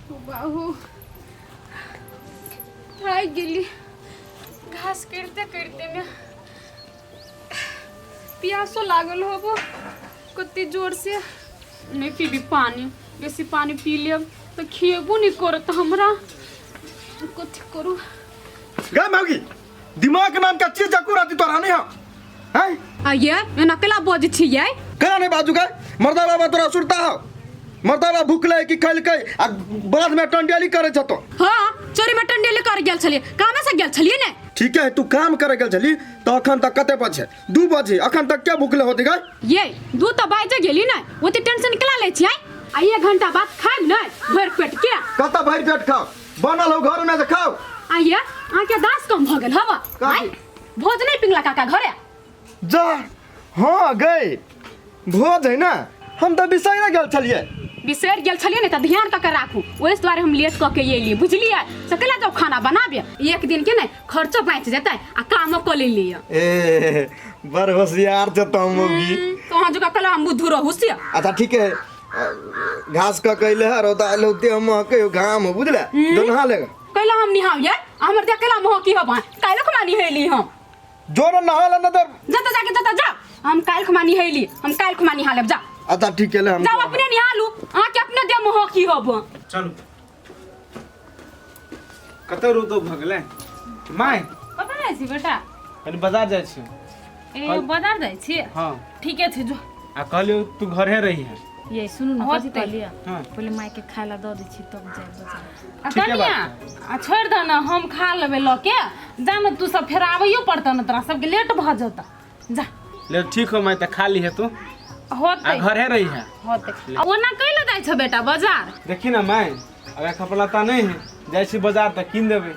बाहू थाकि गेली घास करिते करिते में प्यासो लागल होबो कते जोर से नहीं पीबी पानी बेसी पानी पी लेब तऽ खिएबो नहीं करत हमरा कथी करू गे मौगी दिमाग नाम का चीज जकू रहती तोरा नहीं हो हैं आइए एना केला बजै छियै केना नहीं बाजू गे मर्दा बाबा तोरा सुरता हो मर्दा बाबा भूखले कि खैलकै आ बाध में टंडियाली करे छ तो हाँ चोरी में टंडेले कर गेल छलियै कामे से गेल छलियै ने ठीक है तू काम करे गेल छली तो अखन तक कते बजे 2 बजे अखन तक क्या भूखले होती गे ये दू तऽ बाजि गेली ने ओते टेंशन केला लै छियै आ एक घंटा बाद खाइब ने भरि पेट के कत भरि पेट खाओ बनल हो घर में से खाओ आ ये अहाँके दास कम भऽ गेल हवा काकी। भोज नहि पिंगला काका घरे जा हाँ गई भोज है ना हम तऽ बिसरि गेल छलियै बिसरि गेल छलियै ने तऽ ध्यान कऽ के राखू ओहि दुआरे हम लेट कऽ के एलियै बुझलियै से केला जाउ खाना बनाबे एक दिन के ने खर्चो बाँचि जेतै आ कामो कऽ लेलियै ए बड़ होशियार छ तम मौगी तो अहाँ जकाँ कला हम बुद्धू रहू से अच्छा ठीक है घास कऽ कैले है रौदा एलो देह महकै हो घाम हो बुझले जो नहा लेगा कैला हम निहाउ ये हमर देह कैला महकी की हब काल्हि खुमा निहेली हम जो न नहा ले न तर जतऽ जाके जतऽ जा हम काल्हि खुमा निहेली हम काल्हि खुमा निहा लेब जा अच्छा ठीक है ले हम जाओ अपने निहालू अहाँके अपने देह महकी हब चलू कतऽ रौदो भऽ गेलै माय कतऽ जाइ छी बेटा कनि बाजार जाइ छी ए बाजार जाइ छी हँ ठीके छै जो आ कहलियौ तू घरे रही है ये सुनू ने कथी होतै। कहलियै हँ पहिले मायके खाय लए दऽ दै छी तब जायब बाजार आ ठीके कनिया बात आ छोड़ि दह ने हम खा लेबै लऽ के जा ने तू सब फेर आबैयो पड़तौ ने तोरा सबके लेट भऽ जेतौ जा ले ठीक हो माय तऽ खा ली है तू आ होतै घरे रही है होतै आ ओना कैले जाइ छौ बेटा बाजार देखी ना माय अगर कपड़ा लत्ता नहीं है जाइ छी बाजार तऽ कीन देबै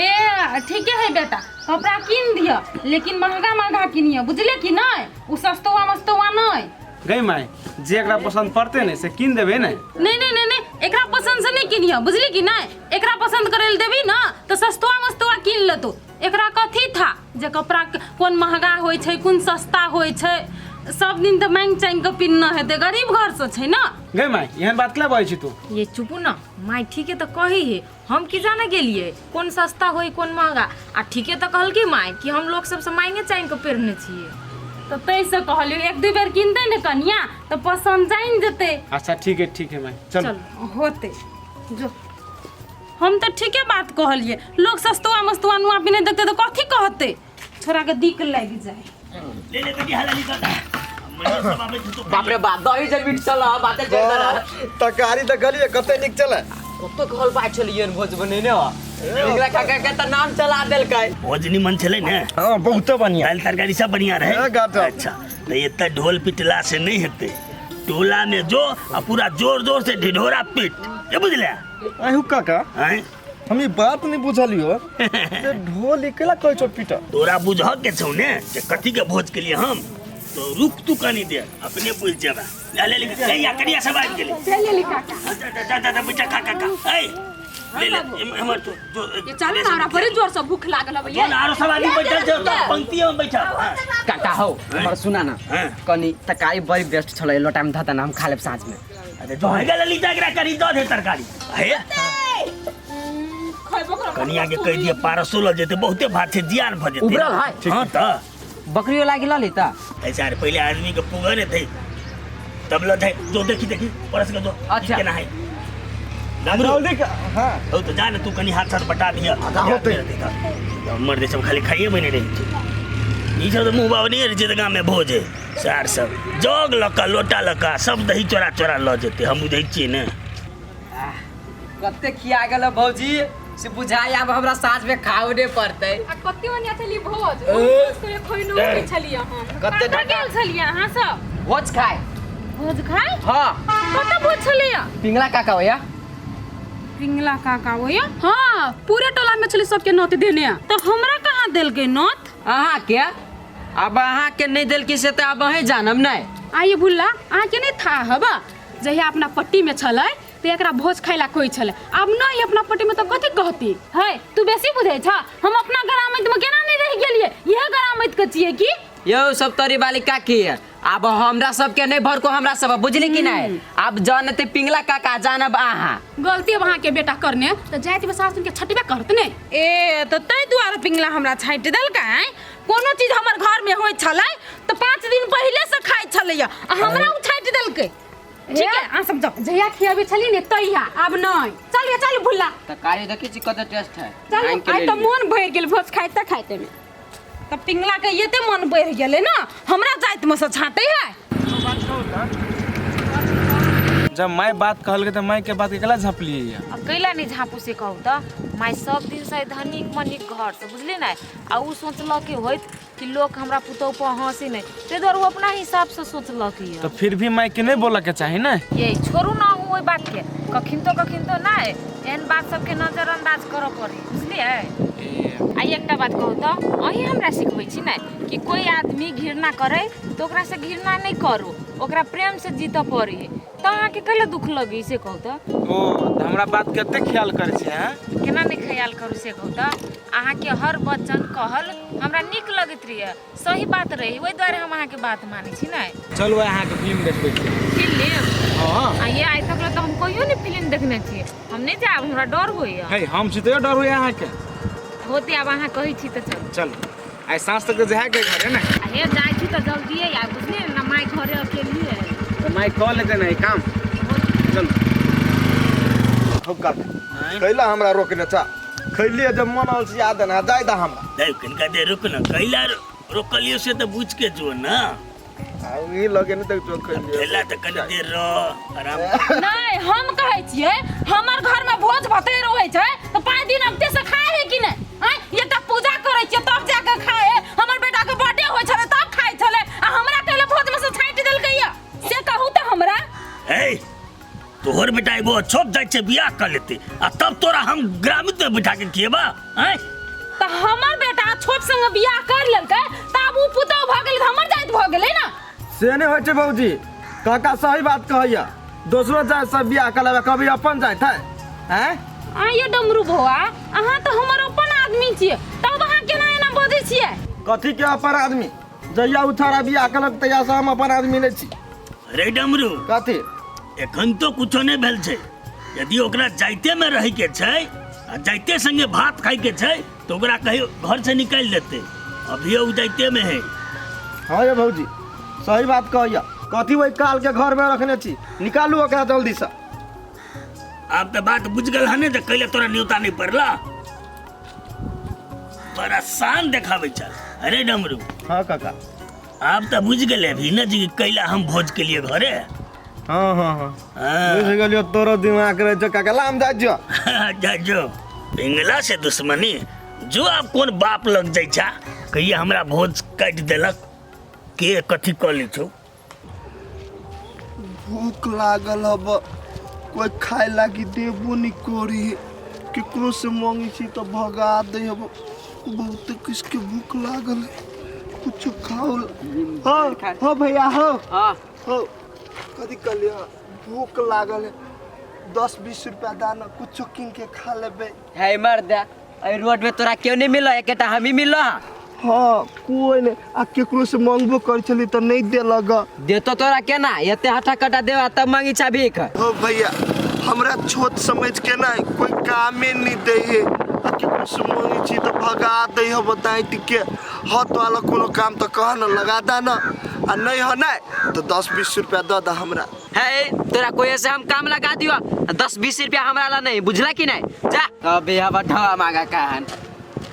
ए ठीके है बेटा कपड़ा कीन दिह लेकिन महंगा महंगा किनिह बुझले कि नहीं उ सस्तवा मस्तवा नहीं गई माय जे एकरा पसंद पड़ते ने से कीन देबै ने नहीं नहीं नहीं नहीं एकरा पसंद से नहीं किनिह बुझली कि नहीं एकरा पसंद करे ले देबी ना तो सस्तवा मस्तवा कीन लेतो एकरा कथी था जे कपड़ा कोन महंगा होइ छै कोन सस्ता होइ छै सब दिन तऽ मांगि चांगि कऽ पिन्हना हेतै गरीब घरसँ छै ने गई माय एहन बात केला बजै छी तू ये चुपू ना माय ठीके तऽ कही है हम की जाने गेलिए कोन सस्ता होई कोन महंगा आ ठीके तऽ कहलकी माय कि हम लोग सबसे मांगे चांग के पहिरने छियै तऽ ताहिसँ कहलियौ एक दू बेर किनतै ने कनिया तऽ पसन्द जानि जेतै अच्छा ठीक है ठीक है माय चल चल होतै जो हम तऽ ठीके बात कहलियै लोग सस्तुआ मस्तुआ नुआ पिन्है देखतै तऽ कथी कहतै छोराके दिक लागि जाइ ले ले कनी हलाली कर मने सब आबै छै तो बाप रे बाप दही जलबीट चल बाते चल रहा तरकारी तऽ गलिए कते नीक चले कतो घर बात छलियन भोज बनेने हो एकरा काका के तऽ नाम चला देलकै भोज निमन छलै ने हाँ बहुते बढ़िया दालि तरकारी सब बढ़िया रहे हाँ, गाटा। अच्छा तऽ एतऽ ढोल पिटला से नहीं हेतै टोला में जो आ पूरा जोर जोर से ढिढोरा पीट ये बुझले अहू काका आँय हम ई बात नहीं बुझलियो जे ढोल ई केला कहै छौ पीटा तोरा बुझऽ के छौ ने जे कथी के भोज के लिए हम तो रुक तू कनी देर अपने बुझ जेबा ले ले ले या कनिया सब आबि गेलै ले ले काका जा जा जा जा बेटा खा खा खा ऐ ले ले हमर तो जो ये चलू ना हमरा बड़ी जोर से भूख लागल हबे जो आरो सब आदमी बैठल छै ओतऽ पंक्ति में बैठल हाँ। काका हो हमर सुना ना हाँ। कनी तरकारी बड़ी बेस्ट छलै लोटा में धता ना हम खा लेब साँझ में अरे जो है ललिता एकरा करी दऽ दे तरकारी हे खैबो करब कनिया के कहि दिए पारसो लऽ जेतै बहुते भात छै जियान भऽ जेतै उबरल है। हाँ तऽ बकरियो लागी लऽ ली तऽ ऐसा अरे पहले आदमी के पुगे ने थे तब लऽ थे जो देखी देखी परस के जो अच्छा। केना है डमरू जल्दी हाँ हो तो जा ने तू कनी हाथ साथ बटा दिया होतै। मर दे सब खाली खाइए बने रहै छै ई सब तऽ मुँह बाबा नहि रहै छै तऽ गाममे भोज है सार सब जग लऽ कऽ लोटा लऽ कऽ सब दही चोरा चोरा लऽ जेतै हम बुझै छियै ने कते खिया गेल भौजी से बुझाइ आब हमरा साँझ में खाओ ने पड़तै आ कते बढ़िया छली भोज ओहि भोज के खोइनो के छली हम कते कतऽ गेल छलियै अहाँ सब भोज खाए भोज खाय हाँ कतऽ भोज छलैया पिंगला काका होया पिंगला काका होया हाँ पूरे टोला में छली सबके नोत देने तऽ हमरा कहाँ देलकै नोत अहाँ के अब अहाँ के नहीं देलकी से तऽ अब अहीं जानब नहीं आइए भुल्ला अहाँके नहि था हबा जहिया अपना पट्टी में छलै तऽ एकरा भोज खाय ला कहै छलै। आब नहि अपना पट्टी में तऽ कथी कहती? है तू बेसी बुझै छ, हम अपना ग्रामैत में केना नहीं रहि गेलियै? इहे ग्रामैत के छियै की? यौ सब तोरी वाली काकी, आब हमरा सबके नहीं भरको हमरा सब, बुझली कि नहीं? आब जानते पिंगला काका, जानब अहाँ। गलती अब अहाँके बेटा करने तऽ जाइत में सासुन के छटबे करत ने। ए तऽ ताहि दुआरे पिंगला हमरा छाँटि देलकै। कोनो चीज हमर घर में होइ छलै तऽ 5 दिन पहिले से खाइ छलैया आ हमरा उ छाँटि देलकै। ठीक है, अहाँ सब जाओ। जहिया खियाबै छली ने तहिया, आब नहि। चल ये चल भुल्ला। तरकारी देखै छी कते टेस्ट है। चल मांगि के आइ ले तऽ लिअ। मोन भरि गेल भोज खाइते खाइते में। तऽ पिंगला के एते मन बढ़ि गेलै ने, हमरा जाति में से छाँटै है। जब माय बात कहलकै तऽ माय के बात के केला झपलियै या? अब कैला नहीं झाँपू से कहू तऽ माय सब दिन से धनिक मनिक घर से, बुझली ने? आ उ सोचलक होइत कि लोक हमरा पुतोह पर हंसी नहीं, ताहि दुआरे उ अपना हिसाब से सोचलक यऽ। तऽ फिर भी माय के नहीं बोलऽ के चाही ने? ये छोड़ू ना अहूँ ओहि बात के, कखिन तो नहीं एहन बात सबके नजरअंदाज करऽ पड़े, बुझलियै? आ एकटा बात कहू तऽ अहीं हमरा सिखबै छी ने कि कोई आदमी घृणा करे तऽ ओकरा से घृणा नहीं करू, ओकरा प्रेम से जीतऽ पड़े। तऽ अहाँके कैला दुख लगी से कहू तऽ? ओ तऽ हमरा बात कते ख्याल करै छै हैं? केना नहीं ख्याल करू से कहू तऽ? अहाँके हर वचन कहल हमरा नीक लगैत रहिए, सही बात रही, ओहि दुआरे हम अहाँके बात मानै छी ने। चलू अहाँके फिल्म देखबै छी। फिल्म? हाँ। आ ये आइ तक तऽ हम कहियो नहीं फिल्म देखने छी। हम नहीं जायब, हमरा डर होइए। हे हम छी तैयो डर होइए अहाँके? होते, आब अहाँ कहै छी तऽ चलू। चलू आइ साँझ तक तऽ जायके घरे ने। आ हे जाइ छी तऽ जल्दिए आयब, बुझलियै ने? माय घरे अकेली है। तऽ माय कऽ लेतै ने ई काम। चलू। हो काका, कैला हमरा रोकने छा? खैलिए जब मन अलसिया देना जाय दा हमरा। देख कनिका देर रुक न, कैला रोकलियो से तऽ बुझ के जो न। आ ई लगे ने तक जो खैलिए। कैला तऽ कनि देर रह आराम। नहीं हम कहै छियै हमर घर में भोज भतेर होइ छै तऽ 5 दिन अबते से खाय है कि नहीं? आँय, एकटा पूजा करै छियै तब जाके खाय है। हमर बेटा के बर्थडे होइ छलै तब खाय छलै, आ हमरा कैला भोज में से छाँटि देलकै या से कहू तऽ हमरा। हे तोहर बेटा एगो छोप जाइ छै बियाह कर लेते आ तब तोरा हम ग्रामीण में बैठा के खिएबा? आँय तऽ हमर बेटा छोट संग बियाह कर लेलकै तब उ पुतोह भऽ गेलै, हमर जाइत भऽ गेलै ने। से नहीं होइ छै भौजी, काका सही बात कहैया। दोसरो जाइत सब बियाह कर लेबै, कभी अपन जाइत है? आँय आइयो डमरू बौआ, अहाँ तऽ हमर अपन आदमी छियै, तब अहाँ केना एना बजै छियै? कथी के अपन आदमी? जहिया उठारा बियाह केलक तहिया से हम अपन आदमी नहीं छी। रे डमरू। कथी? एखन तो कुछो नहीं भेल छै। यदि ओकरा जाइते में रहे के छै आ जाइते संगे भात खाय के छै तो ओकरा कहियो घर से निकालि देते। अभी उ जाइते में है। हाँ ये भौजी सही बात कहैया। कथी वही काल के घर में रखने छी, निकालू ओकरा जल्दी से। आब तो बात बुझ गेल हने जे कैले तोरा न्योता नहीं पड़ला। बड़ा शान देखाबै चल। अरे डमरू। हाँ काका। आप तो बुझ गेले अभी न जी कैला हम भोज के लिए घरे। हाँ हाँ हाँ। हाँ। बुझ गेलियो, तोरो दिमाग रहे छौ काका। लाम जाइ जो। जा जो। पिंगला से दुश्मनी जो आप कोन बाप लग जाइ छा कहिए हमरा भोज काटि देलक के कथी कऽ लै छौ। भूख लागल हब, कोई खाए लागी देबो नहीं करी, केकरो से मांगे छी तो भगा दे हब। बहुत किसके भूख लागल है, कुछ खाओ। हो हो भैया हो। हाँ। हो कथी कहलिए? भूख लागल है, 10-20 रुपया दाना कुछ किन के खा लेबे। हे मर्द, एहि रोड में तोरा केओ नहीं मिलल, एकेटा हमही मिलल। हाँ कोई नहीं, आ केकरो से मांगबो कर छली तो नहीं देलक। देतो तोरा केना, एते हटा कटा देवा तब मांगी छा भीख। हो भैया हमरा छोट समझ के ना कोई कामे नहीं दे है, आ केकरो से मांगे छी तो भगा दे है बताई के। हत वाला कोनो काम तो कह न लगा दा न, आ नहीं हो ना तो 10-20 रुपया दे दा हमरा। हे तोरा कोई ऐसे हम काम लगा दियो 10-20 रुपया हमरा ला नहीं, बुझला कि नहीं? जा अबे अब ढवा मांगा कहन।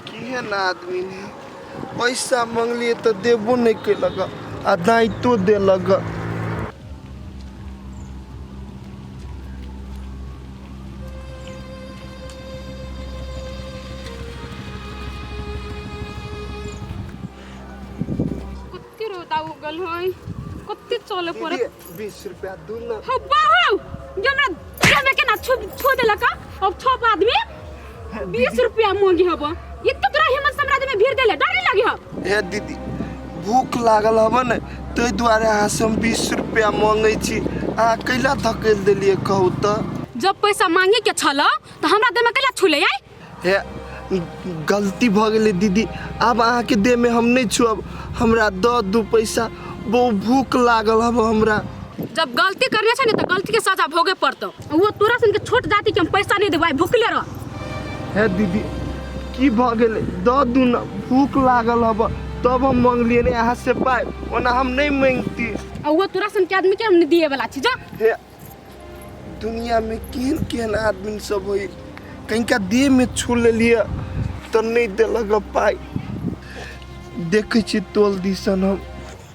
केहन आदमी ने पैसा मंगलिए तो देबो नहीं केलक आ दाइतो देलक। कते रौदा उगल है, कते चले पड़े। दीदी, 20 रुपया दू ना। हो बाहु, जे हमरा देहमे केना छू देलक? अब छप आदमी 20 रुपया मांगी हब। एते तोरा हिम्मत से हमरा देहमे भीड़ देले, डर नहीं लगी हब? हे दीदी भूख लागल हब ने, ताहि दुआरे अहाँ से हम 20 रुपया मांगे छी, अहाँ कैला धकेल देलिए कहू तऽ? जब पैसा मांगे के छल तो हमरा देह में कैला छुले आय? हे, गलती भऽ गेलै दीदी, आब अहाँके देहमे हम नहि छुअब। हमरा दऽ दू पैसा, बहुत भूख लागल हब हमरा। जब गलती करने छै ने तऽ गलती के सजा भोगे पड़तौ। वो तोरा सन के छोट जाति के हम पैसा नहीं देबै, भुखले रह। हे दीदी, की भऽ गेलै? दऽ दू ने, भूख लागल हब तब हम मंगलियै ने अहाँ से पाइ, ओना हम नहि मांगती। आ वो तोरा सन के आदमी के हम नहीं दिए वाला छी, जा। हे, दुनियामे केहन केहन आदमी सब होइ, कनिका देहमे छू लेलियै तऽ नहि देलक पाइ। देखै छी तोल दिसन हम।